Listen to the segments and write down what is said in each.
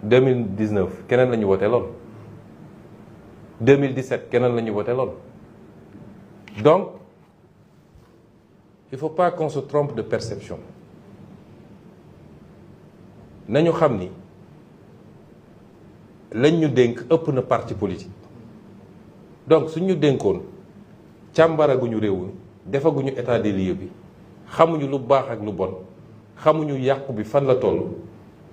2019 keneen la ñu voté lool 2017 keneen la ñu voté lool donc il faut pas qu'on se trompe de perception nañu xam ni lañ ñu dénk ëpp na parti politique donc suñ ñu dénkoon càmbaraguñu réew mi defaguñu état des lieux bi xamuñu lu baax ak lu bon xamuñu yàqu bi fan la toll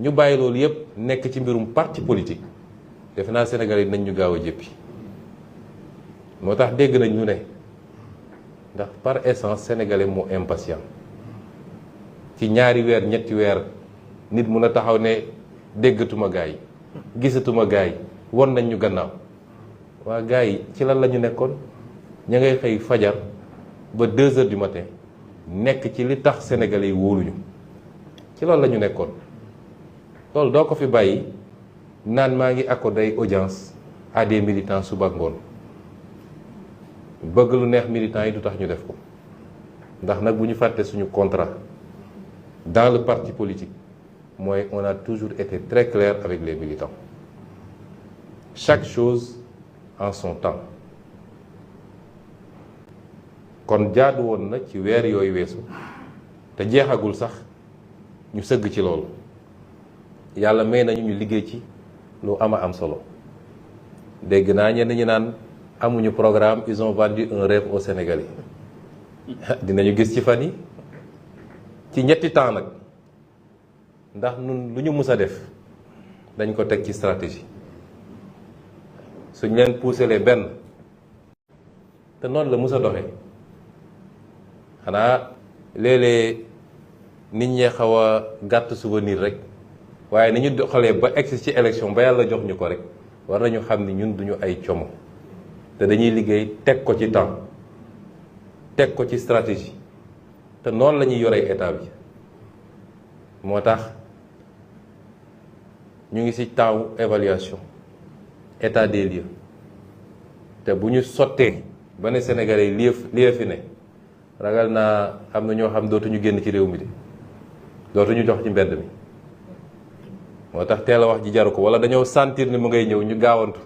ñu bàyyi loolu yépp nekk ci mbirum parti politique defe naa Sénégal yi nañ ñu gaaw a jëppi moo tax dégg nañ ñu ne ndax par essence sénégalais moo impatient ci ñaari weer ñetti weer nit mun a taxaw ne déggatuma gaa yi gisatuma gaa yi won nañ ñu gannaaw waa gaa yi ci lan la ñu nekkoon ña ngay xëy fajar ba 2 heures du matin nekk ci li tax sénégalais yi wóoluñu ci loolu la ñu nekkoon loolu doo ko fi bàyyi naan maa ngi accordé ay audience à des militants suba ak ngoon bëgg lu neex militants yi du tax ñu def ko ndax nag bu ñu fàtte suñu contrat dans le parti politique mooy on a toujours été très clair avec les militants chaque chose en son temps kon jaadu woon na ci weer yooyu weesu te jeexagul sax ñu sëgg ci loolu yàlla may nañu ñu liggéey ci lu ama am solo dégg naa ñenn ñi naan amuñu programme ils ont vendu un rêve aux Sénégalais dinañu gis ci fan yi ci ñetti temps nag ndax nun lu ñu mus a def dañ ko teg ci stratégie suñ leen puusalee benn te noonu la mus a doxee xanaa léeg-léeg nit ñee xaw a gàtt souvenir rek waaye ni ñu doxalee ba egsi ci élection ba yàlla jox ñu ko rek war nañu xam ni ñun duñu ay como te dañuy liggéey teg ko ci temps teg ko ci stratégie te noonu la ñuy yoree état bi moo tax ñu ngi ci temps évaluation état des lieux te bu ñu sottee ba ne Sénégalais yi lii fi ne ragal naa am na ñoo xam dootuñu génn ci réew mi de dootuñu jox ci mbedd mi moo tax teel a wax ji jaru ko wala dañoo sentir ni mu ngay ñëw ñu gaawantu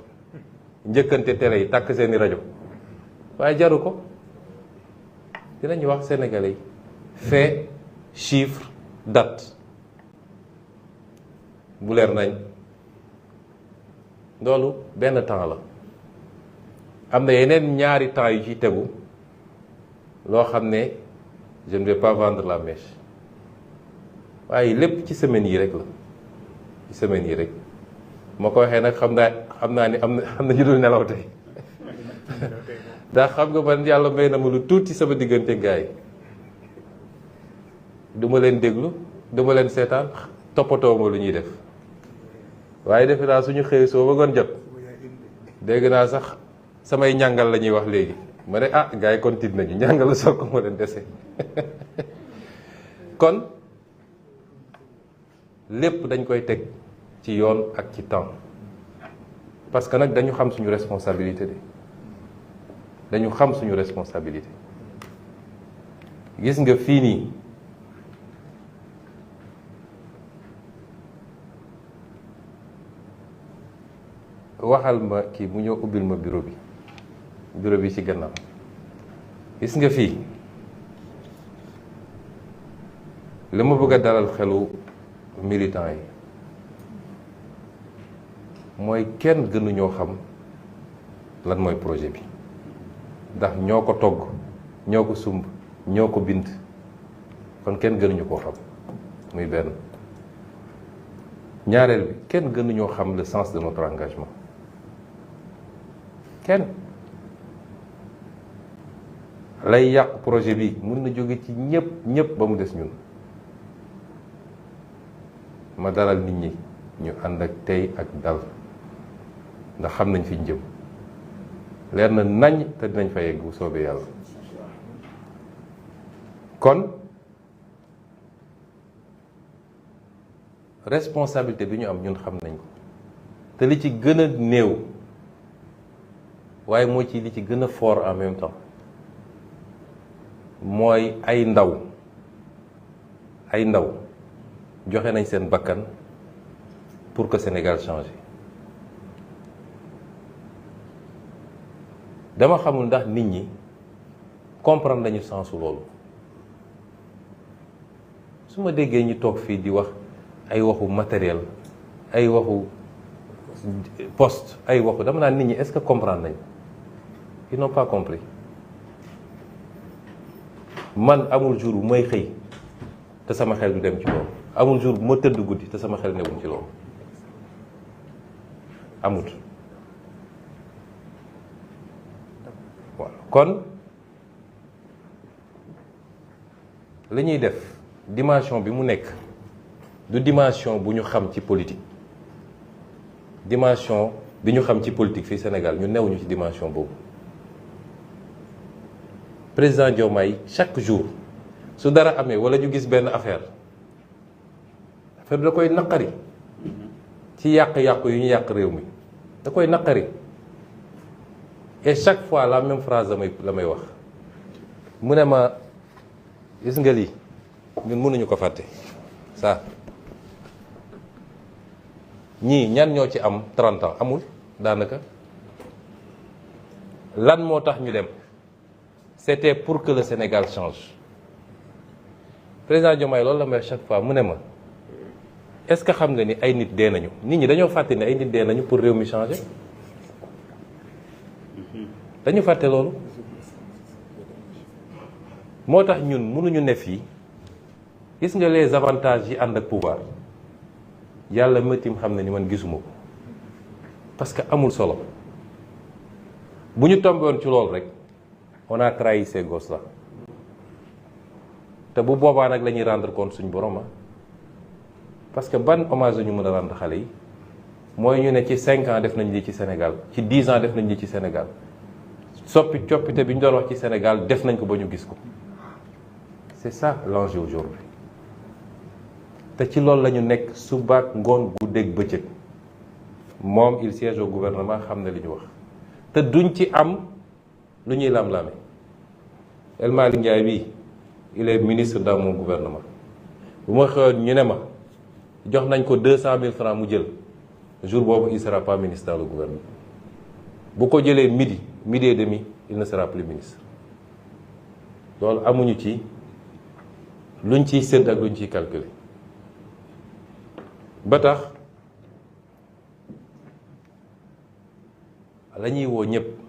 njëkkante télé yi takk seeni rajo waaye jaru ko dinañu wax Sénégalais yi fait chiffre date bu leer nañ loolu benn temps la am na yeneen ñaari temps yu ci tegu loo xam ne je ne vais pas vendre la mèche waaye lépp ci semaine yi rek la ci semaine yi rek moo ko waxee nag xam naa ni am na ñu dul nelaw tey ndax xam nga man yàlla may na ma lu tuuti sama diggante gars yi du ma leen déglu du ma leen seetaan toppatoo ma lu ñuy def waaye defe naa suñu xëy soo ba ngoon jot dégg naa sax samay ñàngal la ñuy wax léegi ma ne ah gars yi kon tiit nañu ñàngal la soog ko ma leen dese kon lépp dañ koy teg ci yoon ak ci temps parce que nag dañu xam suñu responsabilité de dañu xam suñu responsabilité gis nga fii nii waxal ma kii mu ñëw ubbil ma bureau bi ci gannaaw gis nga fii li ma bëgg a dalal xelu militant yi mooy kenn gënuñoo xam lan mooy projet bi ndax ñoo ko togg ñoo ko sumb ñoo ko bind kon kenn gënuñu koo xam muy benn ñaareel bi kenn gënuñoo xam le sens de notre engagement kenn lay yàq projet bi mun na jóge ci ñëpp ba mu des ñun ma dalal nit ñi ñu ànd ak tey ak dal ndax xam nañ fi ñu jëm leer na nañ te dinañ fa yegg bu soobee yàlla kon responsabilité bi ñu am ñun xam nañ ko te li ci gën a néew waaye moo ci li ci gën a fort en même temps mooy ay ndaw joxe nañ seen bakkan pour que Sénégal change. dama xamul ndax nit ñi comprendre nañu sensu loolu su ma déggee ñi toog fii di wax ay waxu matériel ay waxu poste ay waxu dama naan nit ñi est-ce que comprendre nañ ils n'ont pas compris. man amul jour bu may xëy te sama xel du dem ci loolu, amul jour bu ma tëdd guddi te sama xel newul ci loolu, amut. waaw kon li ñuy def dimension bi mu nekk du dimension bu ñu xam ci politique. dimension bi ñu xam ci politique fii Sénégal ñu newuñu ci dimension boobu. président Diomaye chaque jour su dara amee wala ñu gis benn affaire da koy naqari ci yàq-yàq yu ñu yàq réew mi da koy naqari et chaque fois la même phrase la may wax mu ne ma gis nga lii ñun mënuñu ko fàtte ça ñii ñan ñoo ci am 30 ans amul daanaka lan moo tax ñu dem. C'était pour que le Sénégal change. Président Diomaye loolu la may chaque fois mu ne ma est-ce que xam nga ni ay nit dee nañu nit ñi dañoo fàtte ni ay nit dee nañu pour réew mi changer dañu fàtte loolu moo tax ñun mënuñu ne fii gis nga les avantages yi ànd ak pouvoir yàlla métim xam na ni man gisuma ko parce que amul solo bu ñu tombé woon ci loolu rek on a trahi ces gosses là te bu boobaa nag la ñuy rendre compte suñu borom parce que ban hommage la ñu mën a rendre xale yi mooy ñu ne ci 5 ans def nañ lii ci Sénégal ci 10 ans def nañ lii ci Sénégal coppite bi ñu doon wax ci Sénégal def nañ ko ba ñu gis ko c'est ça l'enjeu aujourd'hui te ci loolu la ñu nekk subaak ngoon guddeeg bëccëg moom il siège au gouvernement xam na li ñu wax te duñ ci am lu ñuy lam-lame El Malick Ndiaye bii il est ministre dans mon gouvernement bu ma xëyoon ñu ne ma jox nañ ko 200 000 francs mu jël jour boobu il sera pas ministre dans le gouvernement bu ko jëlee midi et demi il ne sera plus ministre loolu amuñu ci luñ ciy sédd ak luñ ciy calculer ba tax la ñuy woo ñëpp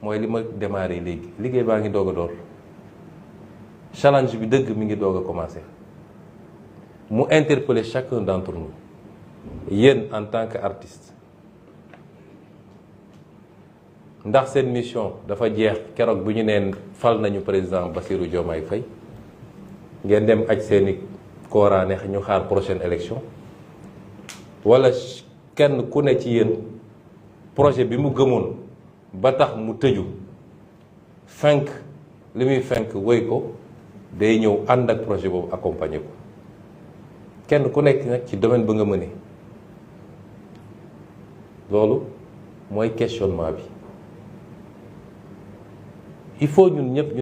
mooy li ma démarré léegi liggéey baa ngi doog a door challenge bi dëgg mi ngi doog a commencé mu interpeller chacun d'entre nous yéen en tant qu'artiste ndax seen mission dafa jeex keroog bu ñu neen fal nañu président Bassirou Diomaye Faye ngeen dem aj seeni kooraane ñu xaar prochaine élection wala kenn ku ne ci yéen projet bi mu gëmoon ba tax mu tëju fenk li muy fenk woy ko day ñëw ànd ak projet boobu accompagner ko kenn ku nekk nag ci domaine ba nga mëne loolu mooy questionnement bi il faut ñun ñëpp